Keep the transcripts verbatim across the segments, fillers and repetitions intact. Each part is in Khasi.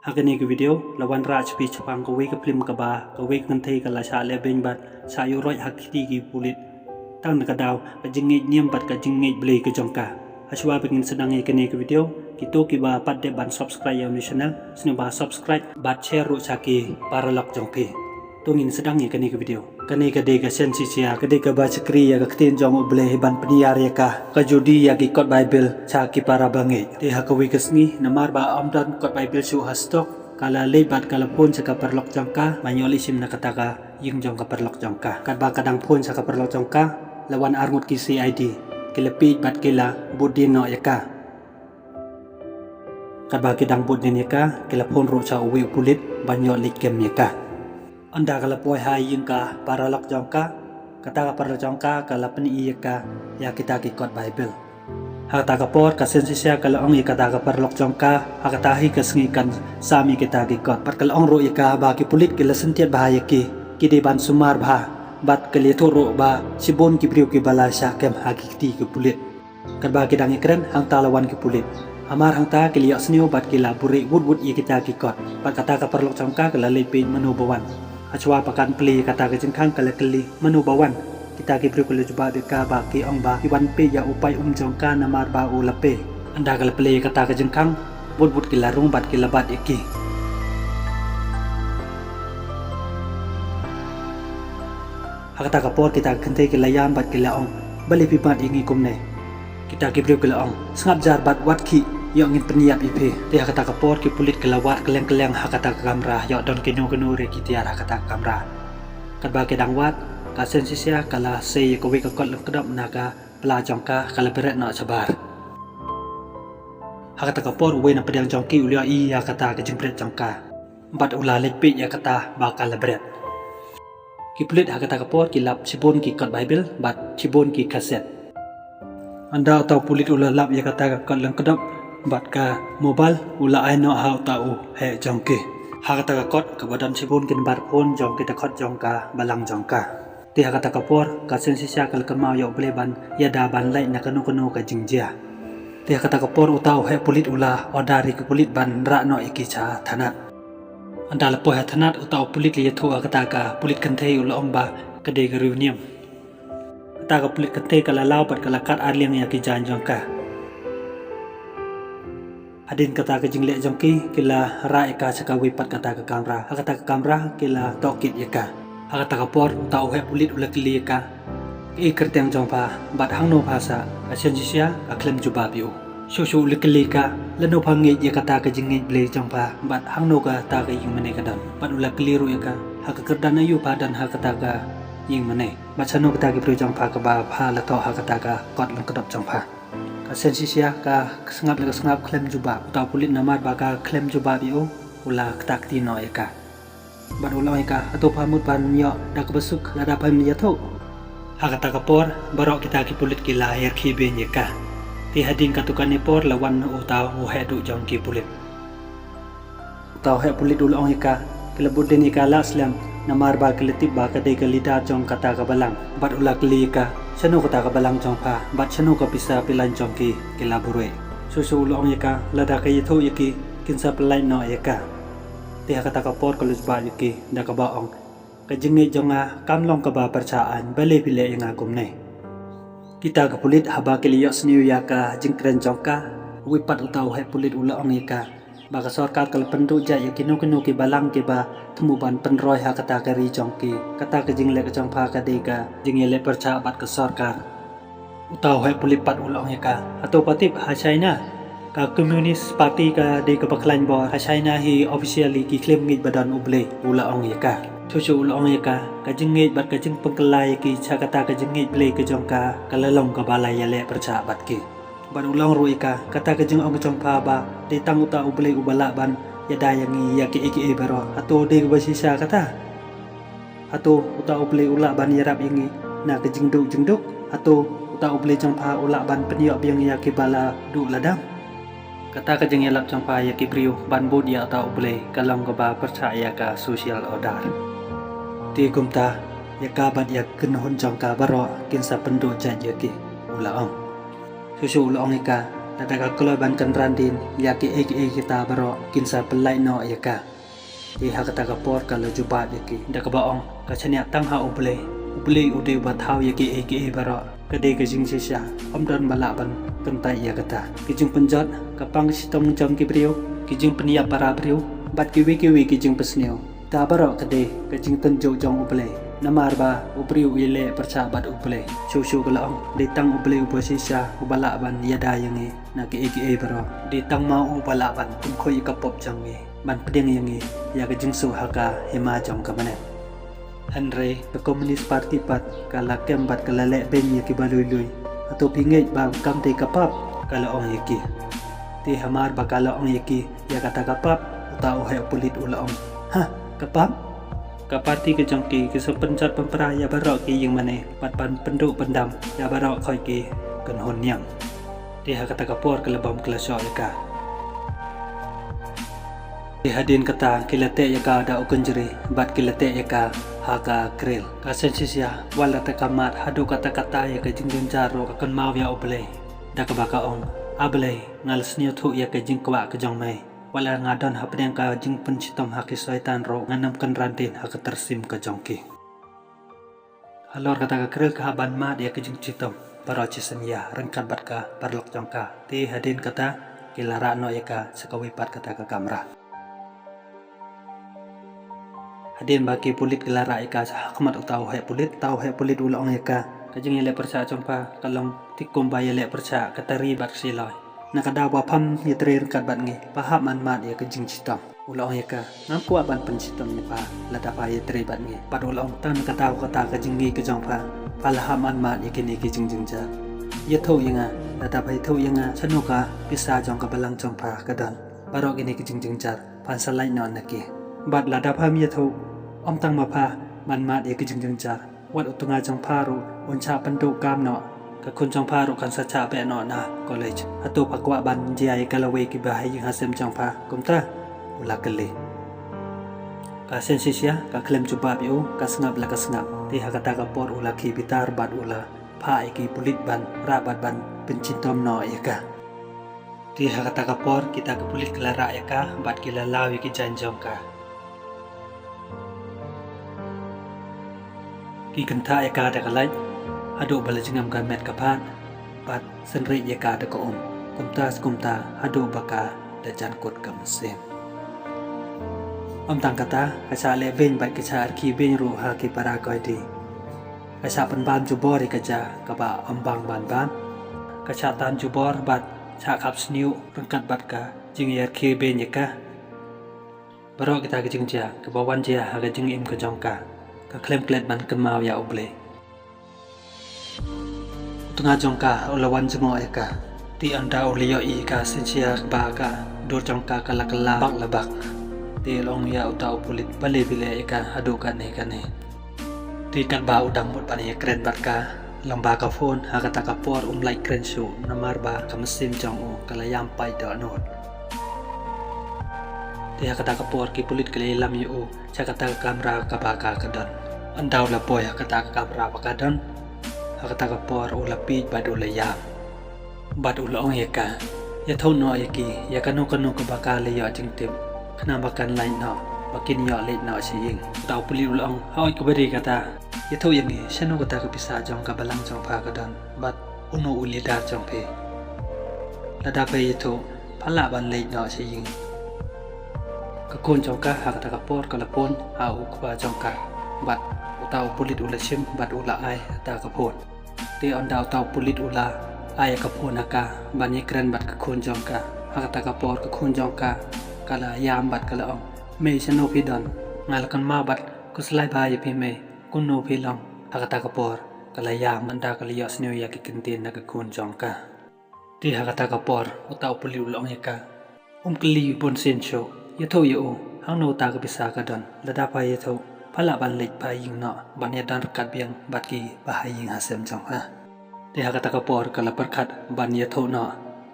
Ha kane ka video la wanrah sha phi shaphang kawei ka phlim kaba kawei ka kynthei ka la shah leh beiñ bad shah ïuh roit ha ki kti ki pulit. Tang na ka daw ka jingngeit niam bad ka jingngeit Blei ka jong ka. Hashwa ba ngin sdang ïa kane ka video, kito kiba pat dep ban subscribe ïa une u channel, sngewbha subscribe bad share ruh sha ki paralok jong phi. To ngin sdang ïa kane ka video. Kane ka dei ka Shenseshia, ka dei kaba shakri ïa ka ktien jong U Blei ban pynïar ïa ka, ka Judi ïa ki kot Baibl sha ki para bangeit. Te ha kawei ka sngi, namar ba ym don kot Baibl shuh ha stock, ka la leit bad ka la phone sha ka paralok jong ka ban ïoh leit shim na kata ka ïing jong ka paralok jong ka. Katba ka dang phone sha ka paralok jong ka, la wan arngut ki C I D, ki la peit bad ki la bud dien noh ïa ka. Katba ki dang bud dien ïa ka, ki la phone ruh sha uwei u pulit ban ïoh leit kem ïa ka. Ynda ka la poi ha ïing ka paralok jong ka, kata ka paralok jong ka ka la pyni ïa ka ïa kita ki kot Baibl. Ha kata ka por ka Shensesia ka la ong ïa kata ka paralok jong ka, ha kata hi ka sngi kan sam ïa kita ki kot. Bad ka la ong ruh ïa ka ba ki pulit ki la syntiat bha ïa ki, ki dei ban sumar bha. Bad ka la ïathuh ruh ba shibun ki briew kiba la shah kem ha ki kti ki pulit. Katba ki dang ïakren, hangta la wan ki pulit. Hamar hangta ki la ïohsngew bad ki la buhrieh wut wut ïa kita ki kot. Bad kata ka paralok jong ka ka la leit peit mano ba wan. Hashwa ba kan plie ïa kata ka jingkhang ka la kylli mano ba wan. Kita ki briew ki la jubab ïa ka ba ki ong ba ki wan peit ïa u paid um jong ka namar ba u la pei. Ynda ka la plie ïa kata ka jingkhang, wut wut ki la rung bad ki la bat ïa ki. Ha kata ka por kita ki kynthei ki la ïam bad ki la ong, balei phi bat ïa ngi kumne? Kita ki briew ki la ong, sngap jar bad wat khih, ïoh ngin pynïap ïa phi. Te ha kata ka por ki pulit ki la wad kylleng kylleng ha kata ka kamra, ïoh don kino kino ruh ki tiar ha kata ka kamra. Katba ki dang wad, ka Shensesia ka la sei ïa kawei ka kot lyngkdop na ka pla jong ka, ka la bret noh shabar. Ha kata ka por uwei na pdiang jong ki u la ïohi ïa kata ka jingbret jong ka. Bad u la leit peit ïa kata ba ka la bret. Ki pulit ha kata ka por ki la lap shibun ki kot Baibl bad shibun ki kaset. Ynda uta u pulit u la lap ïa kata ka kot lyngkdop bad ka mobile u la ai noh ha uta u heh jong ki. Ha kata ka kot kaba don shibun ki nambar phone jong ki dkhot jong ka balang jong ka. Te ha kata ka por ka Shensesia ka la kynmaw ïa U Blei ban ïada ban lait na kano kano ka jingjia. Te ha kata ka por uta u heh pulit u la order ïa ki pulit ban rah noh ïa ki sha thanat. Ynda la poi ha thanat uta u pulit la ïathuh ha kata ka pulit kynthei u la ong ba ka dei ka riewniam. Kata ka pulit kynthei ka la law bad ka la kat arliang ïa ki jaiñ jong ka. Hadien kata ka jingleh jong ki, ki la rah ïa ka sha kawei pat kata ka kamra. Ha kata ka kamra ki la tohkit ïa ka. Ha kata ka por uta u heh pulit u la kylli ïa ka, kaei kyrteng jong pha bad hangno pha sah? Ka Shensesia ka khlem jubab ïa u. Shuh shuh u la kylli ïa ka, lano pha ngeit ïa kata ka jingngeit Blei jong pha bad hangno kata ka ïingmane ka don? Bad u la kylli ruh ïa ka, ha ka kyrdan aïu pha don ha kata ka ïingmane? Bad shano kata ki briew jong pha kaba pha la thoh ha kata ka kot lyngkdop jong pha? Ka Shensesia ka sngap la ka sngap khlem jubab. Uta u pulit namar ba ka khlem jubab ïa u, u la ktah kti noh ïa ka. Bad u la ong ïa ka, hato pha mut ban ïoh da kaba suk lada phim ïathuh? Ha kata ka por baroh kita ki pulit ki la ïarkhie beiñ ïa ka. Te hadien katto katne por la wan uta u heh duh jong ki pulit. Uta u heh pulit u la ong ïa ka, ki la bud dien ïa ka la slem, namar ba ki la tip ba ka dei ka leader jong kata ka balang. Bad u la kylli ïa ka, shano kata ka balang jong pha bad shano ka pisa pyllein jong ki ki la buhrieh? Shuh shuh u la ong ïa ka, lada ka ïathuh ïa ki, kin sa pyllait noh ïa ka. Te ha kata ka por ka la jubab ïa ki da kaba ong, ka jingngeit jong nga kam long kaba pyrshah aiñ, balei phi leh ïa nga kumne? Kita ki pulit haba ki la ïohsngew ïa ka jingkren jong ka, uwei pat uta u heh pulit u la ong ïa ka ba ka sorkar ka la pynduh jait ïa kino kino ki balang kiba thmu ban pynroi ha kata ka ri jong ki. Kata ka jingleh ka jong pha ka dei ka jingïaleh pyrshah bad ka sorkar. Uta u heh pulit pat u la ong ïa ka, hato pha tip ha China ka Communist Party ka dei kaba khlaiñ bor? Ha China hi officially ki khlem ngeit ba don U Blei, u la ong ïa ka. Shuh shuh u la ong ïa ka, ka jingngeit bad ka jingpynkylla ïa ki sha kata ka jingngeit Blei ka jong ka, ka la long kaba la ïaleh pyrshah bad ki. Bad u la ong ruh ïa ka, kata ka jingong ka jong pha ba dei tang uta U Blei uba lah ban ïada ïa ngi ïa kiei kiei baroh, hato dei kaba shisha kata? Hato uta U Blei u lah ban ïarap ïa ngi na ka jingduk jingduk? Hato uta U Blei jong pha u lah ban pynïoh biang ïa kiba la duh la dam? Kata ka jingïalap jong pha ïa ki briew ban bud ïa uta U Blei ka long kaba pyrshah ïa ka social order. Te kumta ïa ka bad ïa ki kynhun jong ka baroh kin sa pynduh jait ïa ki, u la ong. Shuh shuh u la ong ïa ka, Lada ka kloi ban kynran dien ïa kiei kiei kita baroh, kin sa pynlait noh ïa ka. Te ha kata ka por ka la jubab ïa ki da kaba ong, ka shaniah tang ha U Blei. U Blei u dei uba thaw ïa kiei kiei baroh. Ka dei ka jingshisha, ym don ba lah ban kyntait ïa kata. Ki jingpynjot, ka pang shitom jong ki briew, ki jingpynïap para briew bad kiwei kiwei ki jingpynsniew, ta baroh ka dei ka jingtynjuh jong U Blei. Namar ba u briew u ïaleh pyrshah bad U Blei. Shuh shuh ka la ong, dei tang U Blei uba shisha uba lah ban ïada ïa ngi na kiei kiei baroh. Dei tang ma u uba lah ban pynkhuid ïa ka pop jong ngi, ban pdiang ïa ngi ïa ka jingsuh ha ka hima jong ka bneng. Hynrei ka Communist Party pat ka la kem bad ka la leh beiñ ïa kiba lui lui. Hato phi ngeit ba kam dei ka pap? Ka la ong ïa ki. Te hamar ba ka la ong ïa ki ïa kata ka pap, uta u heh pulit u la ong, ha, ka pap? Ka party ka jong ki, ki sa pynjot pynpra ïa baroh ki ïing mane bad ban pynduh pyndam ïa baroh khoit ki kynhun niam. Te ha kata ka por ka la bom ka la shoh ïa ka. Te hadien kata ki la teh ïa ka da u kynjri bad ki la teh ïa ka ha ka krel. Ka shen shisha, wat la te ka mad haduh katta katta ïa ka jingjynjar ruh ka kynmaw ïa U Blei, da kaba ka ong, A Blei, nga la sngewthuh ïa ka jingkwah ka jong me. Wat la nga don hapdeng ka jingpynshitom ha ki soitan ruh, ngan ym kynran dien ha ka tyrsim ka jong ki. Halor kata ka krel ka hap ban mad ïa ka jingshitom baroh shi synñia ryngkat bad ka paralok jong ka. Te hadien kata ki la rah noh ïa ka sha kawei pat kata ka kamra. Hadien ba ki pulit ki la rah ïa ka sha khmat uta u heh pulit, uta u heh pulit u la ong ïa ka, ka jingïaleh pyrshah jong pha ka long tik kumba ïaleh pyrshah ka tari bad ka shiloi. Na ka daw ba pham ïatrei ryngkat bad ngi, pha hap ban mad ïa ka jingshitom. U la ong ïa ka, ngam kwah ban pynshitom ïa pha lada pha ïatrei bad ngi. Bad u la ong, tang na ka daw kata ka jingïeit ka jong pha, pha la hap ban mad ïa kine ki jingjynjar. Ïathuh ïa nga, lada pha ïathuh ïa nga shano ka pisa jong ka balang jong pha ka don. Baroh kine ki jingjynjar phan sa lait noh na ki. Bad lada pham ïathuh, ym tang ma pha ban mad ïa ki jingjynjar, wat u tnga jong pha ruh un shah pynduh kam noh. Ka khun jong pha ruh kan sa shah beh noh na college. Hato pha kwah ban jia ïa ka lawei ki bahaïing hasem jong pha kumta? U la kylli. Ka shen shisha ka khlem jubab ïa u, ka sngap la ka sngap. Te ha kata ka por u la khie bitar bad u la phah ïa ki pulit ban rah bad ban pynshitom noh ïa ka. Te ha kata ka por kita ki pulit ki la rah ïa ka bad ki la law ïa ki jaiñ jong ka. Ki kynthah ïa ka da ka light haduh ba la jngam ka met ka phad bad synreit ïa ka da ka um kumta kumta haduh ba ka da jan kut ka mynsiem. Ym tang kata, ka shah leh beiñ bad ka shah rkhie beiñ ruh ha ki para koidi. Ka shah pynbam jubor ïa ka ja kaba ym bang ban bam. Ka shah tan jubor bad shah khap sniew ryngkat bad ka jingïarkhie beiñ ïa ka. Baroh kita ki jingjia kiba wan jia ha ka jingim ka jong ka, ka khlem klet ban kynmaw ïa U Blei. U tnga jong ka u la wan jngoh ïa ka. Te ynda u la ïohi ïa ka shisha ba ka dur jong ka ka la kylla bak la bak, te u la ong ïa uta u pulit, balei phi leh ïa ka haduh kane kane? Te katba u dang mut ban ïakren bad ka lyngba ka phone, ha kata ka por um lait kren shuh namar ba ka mynsiem jong u ka la ïam paid dohnud. Te ha kata ka por ki pulit ki la ïalam ïa u sha kata ka kamra kaba ka ka don. Ynda u la poi ha kata ka kamra ba ka don, ha kata ka por u la peit bad u la ïam. Bad u la ong ïa ka, ïathuh noh ïa ki ïa kano kano kaba ka la ïoh jingtip, khnang ba kan lait noh, ba kin ïoh leit noh sha ïing. Uta u pulit u la ong, haoid, kaba dei kata, ïathuh ïa ngi shano kata ka pisa jong ka balang jong pha ka don bad uno u leader jong phi. Lada phi ïathuh, pha lah ban leit noh sha ïing. Ka khun jong ka ha kata ka por ka la phone ha u kpa jong ka bad uta u pulit u la shim bad u la ai ïa ka phone. Te ynda uta u pulit u la ai ïa ka phone ha ka ban ïakren bad ka khun jong ka, ha kata ka por ka khun jong ka ka la ïam bad ka la ong, mei, shano phi don? Nga la kynmaw bad khuslai bha ïa phi mei, kumno phi long? Ha kata ka por ka la ïam ynda ka la ïohsngew ïa ki kyntien na ka khun jong ka. Te ha kata ka por uta u pulit u la ong ïa ka, um kylli bunsien shuh, ïathuh ïa u hangno uta ka pisa ka don. Lada pha ïathuh, pha lah ban leit pha ïing noh ban ïadon ryngkat biang bad ki bahaïing hasem jong pha. Te ha kata ka por ka la pyrkhat ban ïathuh noh.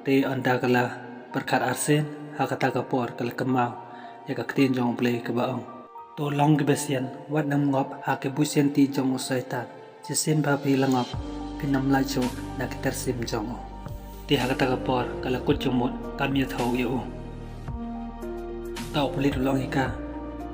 Te ynda ka la pyrkhat arsien, ha kata ka por ka la kynmaw ïa ka ktien jong U Blei kaba ong, to long kiba sien, wat nym ngop ha ki buit sianti jong u Soitan. Shisien ba phi la ngop, phin ym lait shuh na ki tyrsim jong u. Te ha kata ka por ka la kut jingmut kam ïathuh ïa u. Uta u pulit u la ong ïa ka,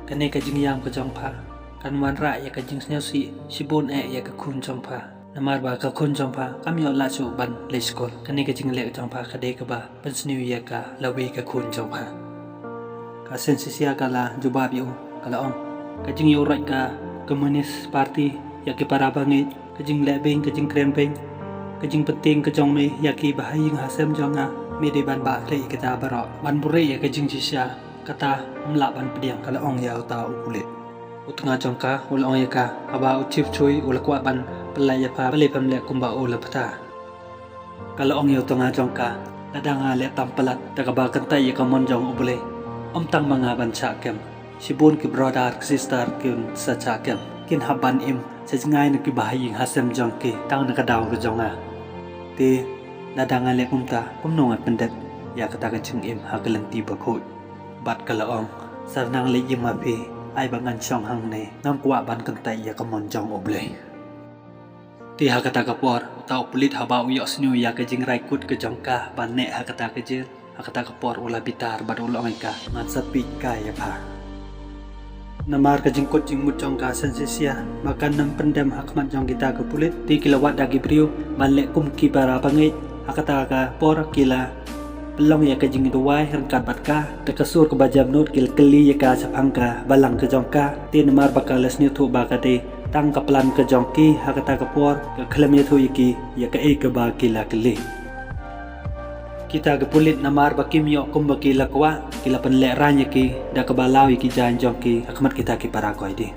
kane ka jingïam ka jong pha kan wanrah ïa ka jingsngewsih shibun eh ïa ka khun jong pha. Namar ba ka khun jong pha kam ïoh lah shuh ban leit skul. Kane ka jingleh jong pha ka dei kaba pynsniew ïa ka lawei ka khun jong pha. Ka Sensisia ka la jubab ïa u, ka la ong, ka jingïuhroit ka Communist Party ïa ki para bangeit, ka jingleh beiñ, ka jingkren beiñ, ka jingpyntieng ka jong me ïa ki bahaïing hasem jong nga, me dei ban bah khleh ïa kita baroh, ban buhrieh ïa ka jingshisha. Kata ym lah ban pdiang, ka la ong ïa uta u pulit. U tnga jong ka u la ong ïa ka, haba u chief chui u la kwah ban pyllait ïa pha, balei pham leh kumba u la pyrta. Ka la ong ïa u tnga jong ka, lada nga leh tam palat da kaba kyntait ïa ka mon jong U Blei, ym tang ma nga ban shah kem, shibun ki brother ki sister kin sa shah kem, kin hap ban im sha jngai na ki bahaïing hasem jong ki tang na ka daw ka jong nga. Te lada nga leh kumta, kumno ngan pyndep ïa kata ka jingim ha ka lynti bakhuid? Bad ka la ong, syrnang leit im ma phi, ai ba ngan shong hangne, ngam kwah ban kyntait ïa ka mon jong U Blei. Te ha kata ka por uta u pulit haba u ïohsngew ïa ka jingrai kut ka jong ka ban neh ha kata ka jel, ha kata ka por u la bitar bad u la ong ïa ka, ngan sa peit kai ïa pha. Namar ka jingkut jingmut jong ka Sensisia ba kan ym pyndem ha khmat jong kita ki pulit, te ki la wad da ki briew ban leh kum ki para bangeit. Ha kata ka por ki la pynlong ïa ka jingduwai ryngkat bad ka, da ka sur kaba jemnud ki la kylli ïa ka shaphang ka balang ka jong ka. Te namar ba ka la sngewthuh ba ka dei tang ka plan ka jong ki ha kata ka por, ka khlem ïathuh ïa ki ïa kaei kaba ki la kylli. Kita ki pulit namar ba kim ïoh kumba ki la kwah, ki la pynlehraiñ ïa ki da kaba law ïa ki jaiñ jong ki ha khmat kita ki para koidi.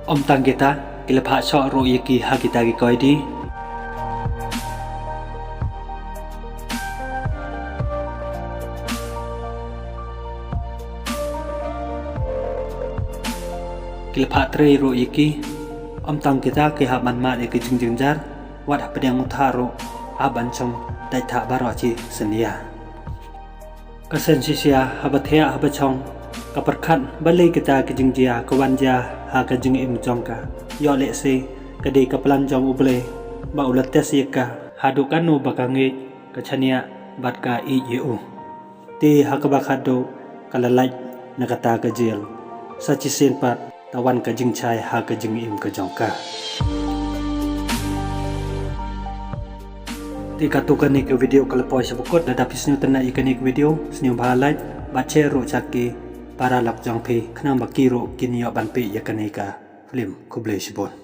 Ym tang kita, ki la phah shoh ruh ïa ki ha kita ki koidi. Ki la phah trei ruh ïa ki. Ym tang kita, ki hap ban mad ïa ki jingjynjar, wat hapdeng u thah ruh hap ban shong dait thah baroh shi synñia. Ka Sensisia haba thiah haba shong, ka pyrkhat balei kita ki jingjia ka wan jia ha ka jingim jong ka. Ïoh lehse ka dei ka plan jong U Blei ba u la test ïa ka haduh kano ba ka ngeit, ka shaniah bad ka ïeit ïa u. Te ha kaba khatduh ka la lait na kata ka jel. Sa shisien pat ta wan ka jingshai ha ka jingim ka jong ka. Te katto kane ka video ka la poi sha ba kut. Lada phi sngewtynnat ïa kane ka video, sngewbha like bad share ruh sha ki para lok jong phi khnang ba ki ruh kin ïoh ban peit ïa kane ka film. Khublei shibun.